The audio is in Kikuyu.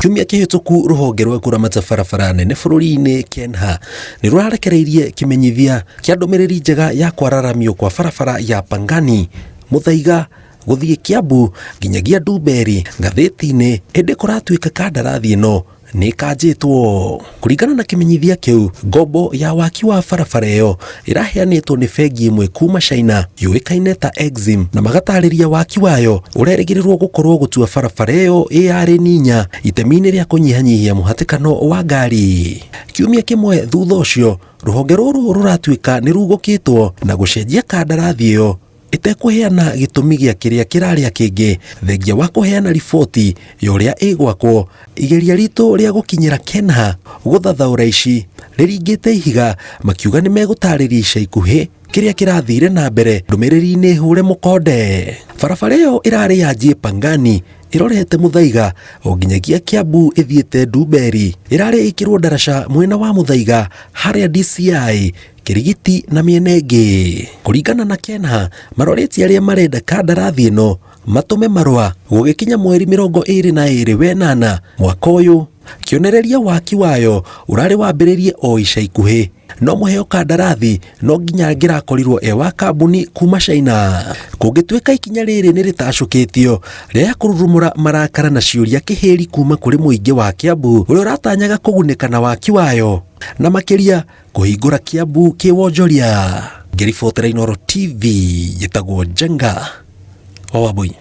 Kiumia kĩhĩtũku rũhonge rwa kũramata barabara nene bũrũri-inĩ KENHA nĩ rũrarekereirie kĩmenyithia kĩa ndũmĩrĩri njega ya kwararamio kwa barabara ya Pangani Muthaiga gũthiĩ Kiambu nginyagia Ndumberi ngathĩti-inĩ, ĩndĩ kũratuĩka kandarathi ĩno nĩ ĩkanjĩtwo. Kũringana na kĩmenyithia kĩu, ngombo ya waki wa barabara ĩyo ĩraheanĩtwo nĩ bengi ĩmwe kuma China yũĩkaine ta Exim, na magatarĩria waki wayo ũrerĩgĩrĩrwo gũkorwo gũtua barabara ĩyo ĩ ya rĩni inya itemi-inĩ rĩa kũnyihanyihia mũhatĩkano wa ngari. Kiumia kĩmwe thutha ũcio, rũhonge rũrũ rũratuĩka nĩ rugũkĩtwo na gũcenjia kandarathi ĩyo ĩtekũheana gĩtũmi gĩa kĩrĩa kĩrarĩa kĩngĩ thengia wa kũheana riboti ya ũrĩa ĩgwakwo. Igeria ritũ rĩa gũkinyĩra KENHA gũthathaũra ici rĩringĩte ihiga makiuga nĩ megũtarĩria ica ikuhĩ kĩrĩa kĩrathire na mbere ndũmĩrĩri-inĩ hũre mũkonde. Barabara ĩyo ĩrarĩ yanjie Pangani ĩrorete Muthaiga o nginyagia Kiambu ĩthiĩte Ndumberi. Ĩrarĩ ĩkĩrwo ndaraca mwena wa Muthaiga harĩa DCI Kĩrigiti na mĩena ĩngĩ. Kũringana na KENHA, marorĩtie arĩa marenda kandarathi ĩno matũme marũa gũgĩkinya mweri 22 wenana mwaka ũyũ. Kĩonereria waki wayo ũrarĩ wambĩrĩrie o ica ikuhĩ no mũheo kandarathi no nginya angĩrakorirwo e wa kambuni kuma China. Kũngĩtuĩka ikinya rĩrĩ nĩ rĩtacũkĩtio rĩa kũrurumũra marakara na ciũria kĩhĩri kuma kũrĩ mũingĩ wa Kiambu ũrĩa ũratanyaga kũgunĩka na waki wayo na makĩria kũhingũra Kiambu kĩwonjoria. Ngĩribotera Inooro TV njĩtagwo Njenga wa Wambui.